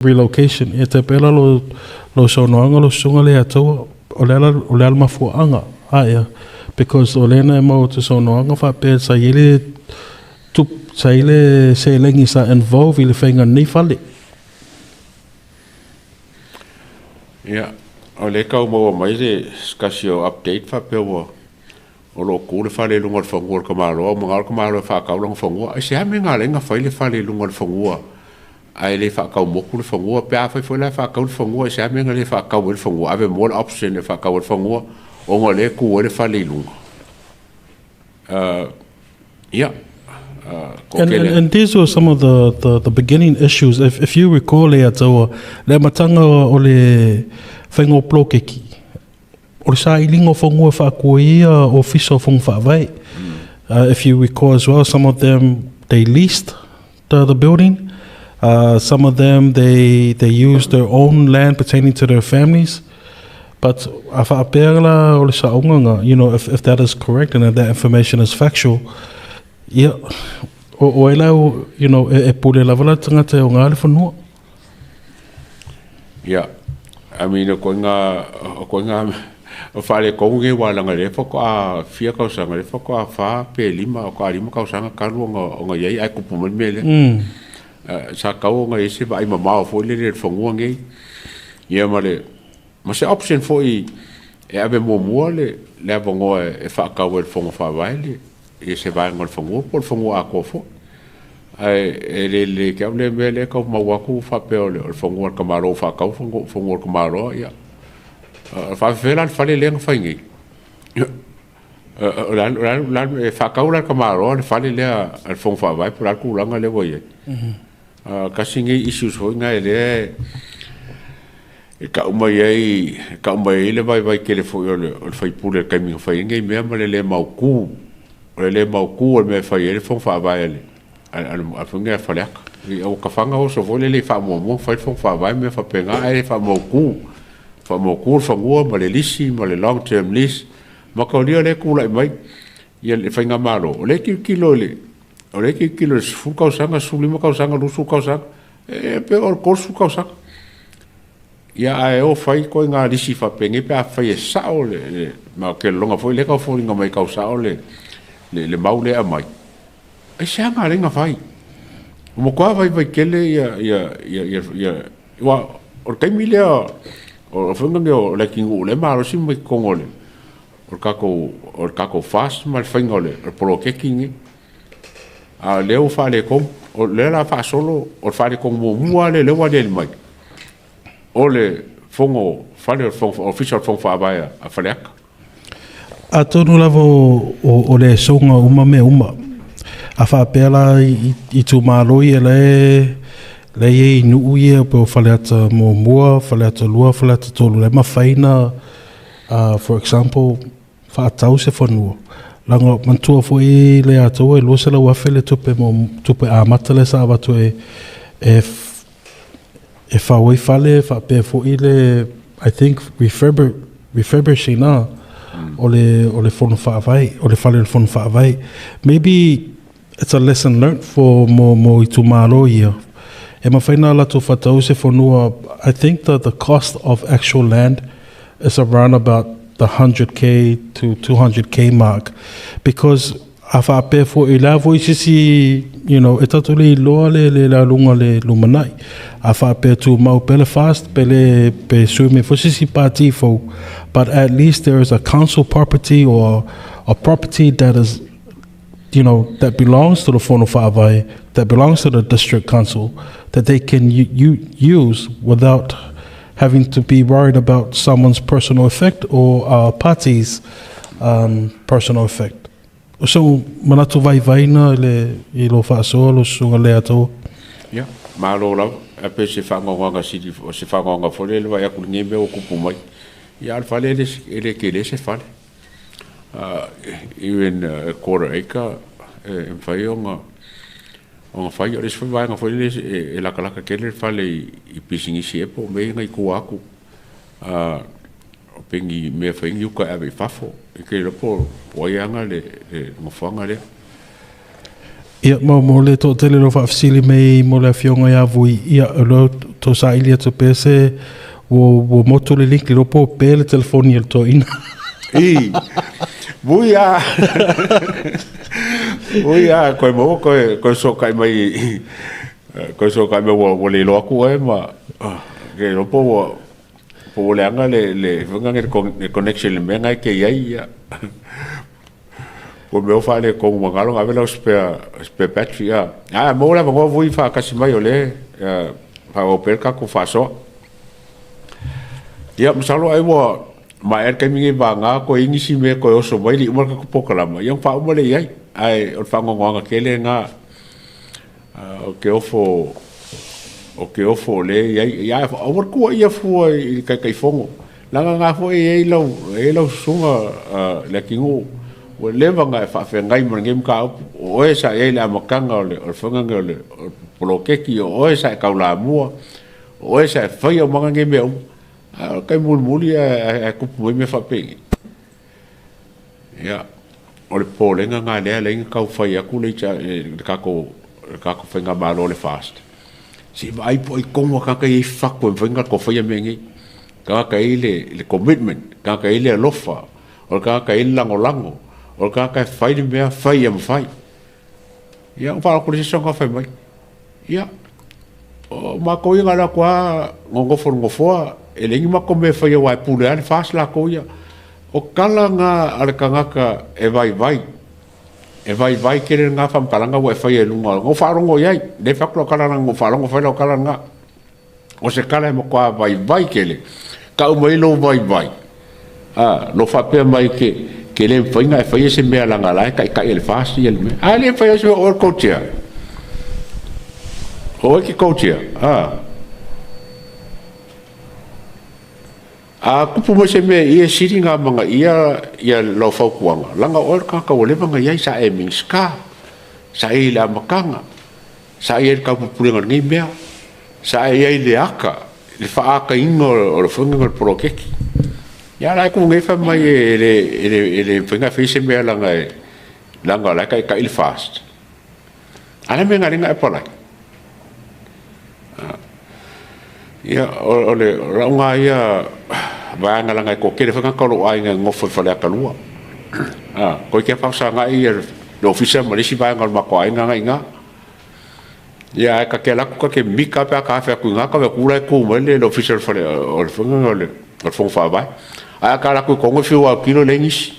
Relocation, ia te pela lo saunoaga lo susuga le Ataua, o le ala o le ala mafuaaga aia because o lena e maua atu saunoaga faapea sa i ai le tup sa i le seleni sa involve i le faiga nei fale. Ia, o lea e tau maua mai le se tasi o update faapea ua o lo o tu le fale i luga o le fanua o le tamaloa, ua manao le tamaloa e faatau lona fanua. Aisea mea na ala ai ona fai le fale i luga o le fanua ae le faatau motu le fanua? Pe afai foi la e faatau le fanua, aisea mea na le faatau ai le fanua? Ave moa le option e faatau ai le fanua ona o lea e tu ai le fale i luga. Ia, And, and, and these were some of the beginning issues. If you recall, Leataua, le amataga o le faiga o poloketi, o le sailiga o fanua e faatua ia ofisa o Fono Faavae. If you recall as well, some of them, they leased the building. Some of them, they used their own land pertaining to their families. But a faapea la o le saogaga, if that is correct and if that information is factual, ia, o ai la, e pule lava la tagata e o ngā le fanua. Ia, I mean, o koinga o faaletonu nei ua laga lea faatoa fia tausaga, lea faatoa 4 pe 5, o toa 5 tausaga talu ona iai ae tupu mai le mea lea. Sa tau ona i ai se vaai mamao foi lele i le fanua nei. Ia ma le ma se option foi e ave muamua le avanoa e faatau ai le Fono Faavae le ia se vaega o le fanua po o le fanua atoa foi. Ae e le lelei te au le mea lea tau maua atu faapea o le fanua o le tamaloa ua faatau fanua o le tamaloa ia. Faafefea la le fale lea na fai nei? O le a e faatau la le tamaloa le fale lea a le Fono Faavae po o le a le tulaga lea ua i ai? Tasi nei issues foi na e lea e tau mai ai le vaivai tele foi o le faipule i le taimi na fai ai nei mea ma le le mautu. O le le mautu o le mea e fai ai le Fono Faavae a le foi nei a Faleata. Ua tafaga oso foi lele i faamuamua fai le Fono Faavae mea faapena ae le faamautu. Faamautu le fanua ma le lisi ma le long term lease. Ma taulia lea e tulai mai ia le faigamalo, o lea e tilotilo i le o lea e tilotilo i le 10 tausaga, 15 tausaga, 20 tausaga, e pe o le 30 tausaga. Ia ae o fai ituaiga lisi faapenei pe afai e sao le ma ou te lagona foi lea e tau foliga mai e tau sao le mau lea e aumai. Aisea na ala ai ona fai? Ua matua vaivai tele ia aua o le taimi lea o le faiga lenei o le atunuu lea e malosi mai totonu o le tatou FAST ma le faiga o le poloketi lenei. A o lea ua faaletonu, o lea o le a faasolo, o le faaletonu muamua lava lea ua aliali mai, o le fono fale o le fono, ofisa o le Fono Faavae a Faleata. Atonu lava o le soga uma mea uma. A faapea la i itumalo ia le i ai nuu ia pe o Faleata 1, Faleata 2, Faleata 3, le mafai na, for example, faatau se fanua. Laga manatua foi le Ataua e 200,000 le tupe mo tupe amata le sa avatu e fau ai fale faapea foi le, I think, refurbishing na o le fono faavae, o le fale o le Fono Faavae. Maybe it's a lesson learned for mo itumalo ia. E mafai na latou faatau se fanua. I think that the cost of actual land is around about the 100K to 200K mark because a faapea foi la foi sisi e tatou le iloa le laluga le lumanai a faapea tumau pe le FAST pe le pe sui mai foi sisi party fou, but at least there is a council property or a property that is that belongs to the Fono Faavae, that belongs to the district council, that they can use without having to be worried about someone's personal effect or party's personal effect. So, manatu vaivaina le i lo faasoa lo susuga le Ataua. Ia, malo lava. A pe se faagaogaga sili, o se faagaogaga foi lele vai atu lenei mea ua tupu mai. Ia a o le fale e le tele se fale. Even a quarter acre e mafai ona fai. O le isi foi vaega foi lele e latalata tele le fale i pisinisi ea po o mea ia na i tua atu. O pegi mea fai ni uka e ave i fafo. E te iloa po o ai ana le nofoaga lea. Ia, mo, mo le toatele o lo o faafesili mai mo le afioga ia Vui, ia, o lea tou saili atu pea se ua, ua motu le link, le iloa po o pe le telefoni a le toeaina. I, Vui a, Vui a, koe maua koe, koe fesootai mai, koe fesootai mai ua, ua le iloa atu oe ma, ke iloa po ua, po ua leaga le, le, foi lea le connection i le mea lena e te i ai, ia. Ua mea ua faaletonu magalo ona ave lau spare, spare battery a. A maua le avanoa Vui faatasi mai o lea e faaauau pea le tatou faasoa. Ia masalo ai ua maea le taimi nei vagana toe i ai nisi mea toe oso mai le i uma le tatou polokalama, ia ona faauma lea i ai. Ae o le faanoanoaga tele lena ou te ofo ou te ofo o lea e i ai. Ia aua le tuuaia fua i le Taitaifono, leaga na foi e i ai lau, e i ai lau susuga Leatinuu, ua leva ona e faafeagai ma lenei mataupu, o oe sa i ai i le amataga o le faiga lenei o le poloketi, o oe sa e taulamua, o oe sa e faia uma nei mea uma. A o le taimi mulimuli ae tupu mai mea faapenei. Ia, o le popolega lena lea e ala ai ona tau fai atu le tatou faigamalo o le FAST, se i vaai po o ai tonu lava tagata ia e i fatu e mafai ona latou faia mea nei. Tagata e i ai le commitment, tagata e i ai le alofa, o le tagata e i ai le lagolago, o le tagata e fai le mea, fai ia mafai. Ia, ona faalogo atu lea o se isi tagata fai mai, ia, o matou ia na alu atu lava nonofo i le nofoa, e leai ni matou mea e faia aua e pule lava le FAST latou ia. O tala na a le tagata e vaivai, e vaivai tele lena faamatalaga ua e faia i luga, na ou faalogo i ai, lea e fai atu lau tala leaga na ou faalogo o fai lau tala lena. O se tala e matua vaivai tele, tau mai lou vaivai, a, lou faapea mai ke, ke le mafai ona e faia se mea leaga o la e taitai e le FAST le mea. A le mafai se mea, o oe le co-chair. O oe ke co-chair, a. A tupu mai se mea i e sili ona amanaia ia lau fautuaga, leaga o oe le tagata ua leva ona i ai, sa e Minisita, sa e i ai i le amataga, sa e i ai i le taupupulega o lenei mea, sa e i ai i le ata, le faaataina o le faiga o le poloketi. Ia a o la e tu nei fai mai e le mafai ona e faia se mea leaga o la e taitai le FAST. A o le a le mea na ala ai ona e apalai? Ia, o lau lena ia vaega leaga e toatele foi tagata o lou aiga e nonofo i Faleata 2. Toeitiiti lava faafesagai le ofisa ma le isi vaega o le matou aiga na e i ina. Ia ae ta te alu atu ta te mita lava pe a ta afe atu i ina, ta vaai atu la e tu mai le ofisa o le Fono Faavae. Ae a ta alu atu i totonu e fiu e autilo e leai nisi.